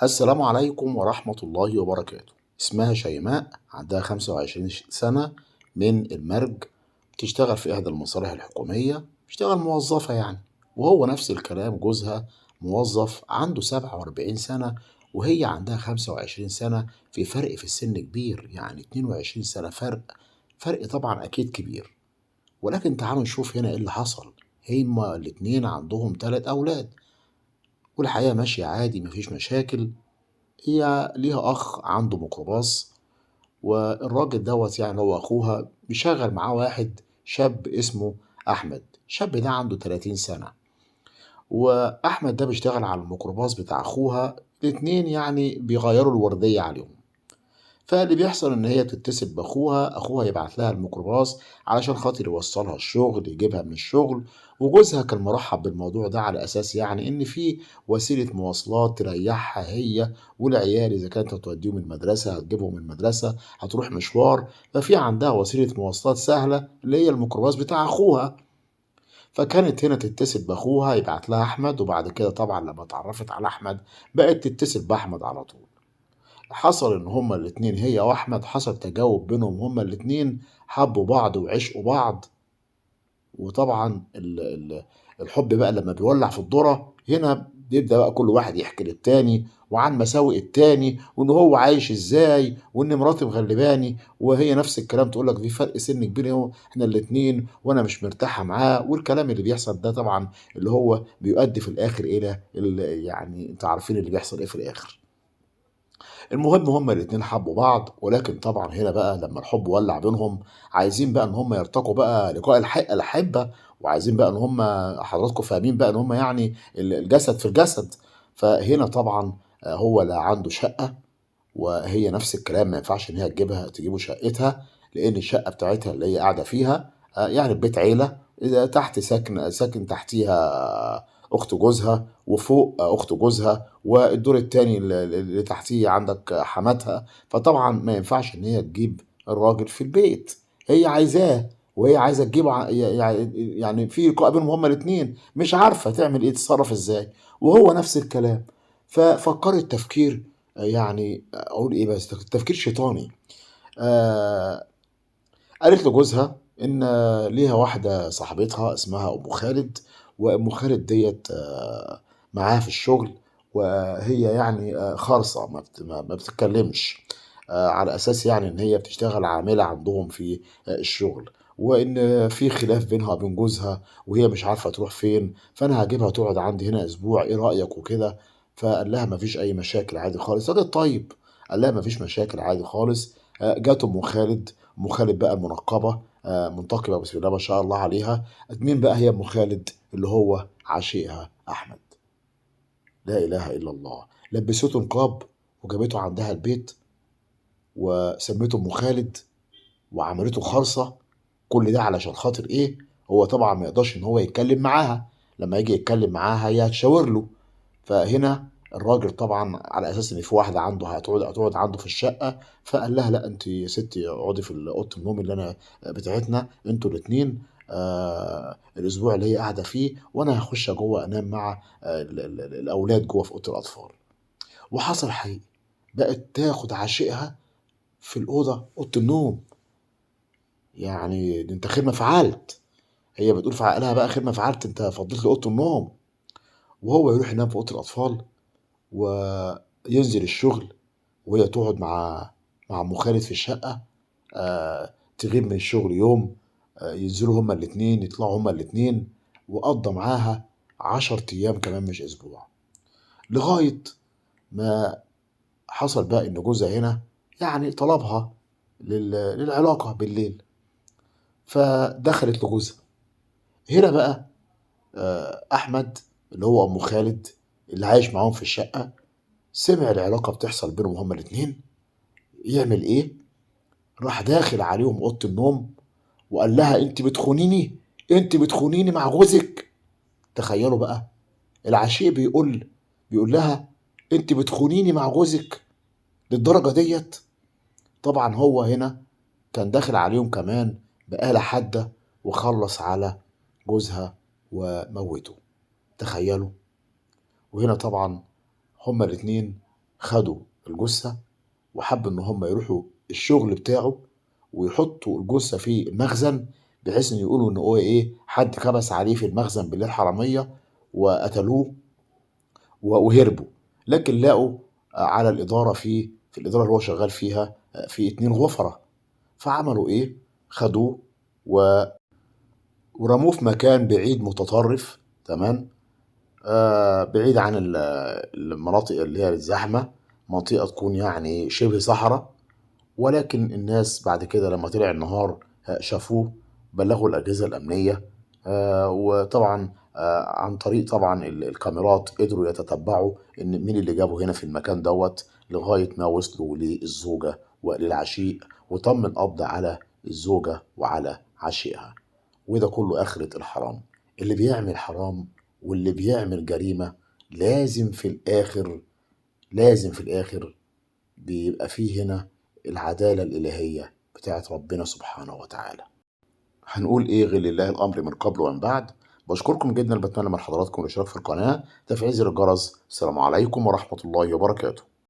السلام عليكم ورحمة الله وبركاته. اسمها شيماء، عندها 25 سنة، من المرج، بتشتغل في إحدى المصالح الحكومية، بتشتغل موظفة يعني. وهو نفس الكلام، جوزها موظف عنده 47 سنة وهي عندها 25 سنة. في فرق في السن كبير، يعني 22 سنة فرق طبعا أكيد كبير. ولكن تعالوا نشوف هنا إيه اللي حصل. هما الاتنين عندهم 3 أولاد، والحياة ماشية عادي، مفيش مشاكل. هي ليها أخ عنده ميكروباص، والراجل دوت يعني هو أخوها بيشغل معاه واحد شاب اسمه أحمد. الشاب ده عنده 30 سنة، وأحمد ده بيشتغل على الميكروباص بتاع أخوها. الاتنين يعني بيغيروا الوردية عليهم. فاللي بيحصل إن هي تتصل بأخوها، أخوها يبعت لها الميكروباص علشان خاطر يوصلها الشغل، يجيبها من الشغل. وجوزها كان مرحب بالموضوع ده على أساس يعني إن في وسيلة مواصلات تريحها هي والعيال، إذا كانت هتوديهم المدرسة هتجيبهم المدرسة، هتروح مشوار، ففي عندها وسيلة مواصلات سهلة اللي هي الميكروباص بتاع أخوها. فكانت هنا تتصل بأخوها يبعت لها أحمد، وبعد كده طبعا لما اتعرفت على أحمد بقت تتصل بأحمد على طول. حصل إن هما الاتنين، هي وأحمد، حصل تجاوب بينهم، هما الاتنين حبوا بعض وعشقوا بعض. وطبعا الحب بقى لما بيولع في الذرة هنا بيبدأ بقى كل واحد يحكي للتاني وعن مساوئ التاني، وإن هو عايش إزاي، وإن مراتي مغلباني، وهي نفس الكلام تقول لك في فرق سن كبير اهو احنا الاتنين وأنا مش مرتاحة معاه. والكلام اللي بيحصل ده طبعا اللي هو بيؤدي في الآخر إلى يعني انتوا عارفين اللي بيحصل إيه في الآخر. المهم هما الاتنين حبوا بعض، ولكن طبعا هنا بقى لما الحب ولع بينهم عايزين بقى ان هما يرتقوا بقى لقاء الأحبة، وعايزين بقى ان هما حضراتكم فاهمين بقى ان هما يعني الجسد في الجسد. فهنا طبعا هو لا عنده شقة، وهي نفس الكلام ما ينفعش ان هي تجيبه شقتها، لان الشقة بتاعتها اللي هي قاعدة فيها يعني بيت عيلة، إذا تحت ساكن تحتيها أخت جوزها، وفوق أخت جوزها، والدور التاني اللي تحتيه عندك حماتها. فطبعا ما ينفعش إن هي تجيب الراجل في البيت، هي عايزاه وهي عايزة تجيبه يعني في لقاء بينهم هما الاتنين، مش عارفة تعمل إيه، تتصرف إزاي، وهو نفس الكلام. ففكرت تفكير، يعني أقول إيه، بس تفكير شيطاني. قالت لجوزها إن ليها واحدة صاحبتها اسمها أم خالد، وأم خالد ديت معاها في الشغل، وهي خارصة، ما بتتكلمش، على أساس يعني إن هي بتشتغل عاملة عندهم في الشغل، وإن في خلاف بينها وبين جوزها، وهي مش عارفة تروح فين، فأنا هجيبها تقعد عندي هنا أسبوع، إيه رأيك وكده. فقال لها مفيش أي مشاكل عادي خالص. قالت طيب. قال لها مفيش مشاكل عادي خالص. جات أم خالد، أم خالد بقى المنقبة، منتقبة بسم الله ما شاء الله عليها. مين بقى هي أم خالد؟ اللي هو عشيقها أحمد. لا إله إلا الله. لبسته نقاب وجابته عندها البيت، وسميته أم خالد، وعملته خرصة. كل ده علشان خاطر إيه؟ هو طبعا ما يقدرش إن هو يتكلم معاها، لما يجي يتكلم معاها هي هتشاور له. فهنا الراجل طبعا على اساس ان في واحده عنده هتقعد عنده في الشقه، فقال لها لا انت يا ستي اقعدي في اوضه النوم اللي انا بتاعتنا انتوا الاتنين، الاسبوع اللي هي قاعده فيه، وانا هخش جوه انام مع الاولاد جوه في اوضه الاطفال. وحصل حقيقي، بقت تاخد عشيقها في الاوضه، اوضه النوم. يعني انت خير ما فعلت، هي بتقول في عقلها بقى خير ما فعلت، انت فضيت لي اوضه النوم. وهو يروح ينام في اوضه الاطفال وينزل الشغل، وهي تقعد مع ام خالد في الشقه، تغيب من الشغل يوم، ينزلوا هما الاتنين، يطلعوا هما الاتنين. وقضى معاها 10 ايام كمان مش اسبوع، لغايه ما حصل بقى ان جوزها هنا يعني طلبها للعلاقه بالليل، فدخلت لجوزها. هنا بقى، احمد اللي هو ام خالد اللي عايش معاهم في الشقه سمع العلاقه بتحصل بينهم هما الاتنين. يعمل ايه؟ راح داخل عليهم اوضه النوم وقال لها انت بتخونيني، انت بتخونيني مع جوزك. تخيلوا بقى العشيق بيقول لها انت بتخونيني مع جوزك للدرجه ديت. طبعا هو هنا كان داخل عليهم كمان بآلة حادة وخلص على جوزها وموته. تخيلوا. وهنا طبعا هما الاتنين خدوا الجثة وحبوا إن هم يروحوا الشغل بتاعه ويحطوا الجثة في المخزن، بحيث إن يقولوا إن هو إيه، حد كبس عليه في المخزن بالليل حرامية وقتلوه وهربوا. لكن لقوا على الإدارة في الإدارة اللي هو شغال فيها في 2 غفرة، فعملوا إيه؟ خدوه ورموه في مكان بعيد متطرف، تمام، بعيد عن المناطق اللي هي الزحمة، منطقة تكون يعني شبه صحراء. ولكن الناس بعد كده لما طلع النهار شافوه، بلغوا الأجهزة الأمنية، وطبعا عن طريق طبعا الكاميرات قدروا يتتبعوا إن مين اللي جابه هنا في المكان دوت، لغاية ما وصلوا للزوجة وللعشيق، وتم القبض على الزوجة وعلى عشيقها. وده كله آخرة الحرام. اللي بيعمل حرام واللي بيعمل جريمة لازم في الآخر، لازم في الآخر بيبقى فيه هنا العدالة الإلهية بتاعت ربنا سبحانه وتعالى. هنقول إيه غير لله الأمر من قبل ومن بعد. بشكركم جدا، بتمنى من حضراتكم الاشتراك في القناة، تفعيل زر الجرس. السلام عليكم ورحمة الله وبركاته.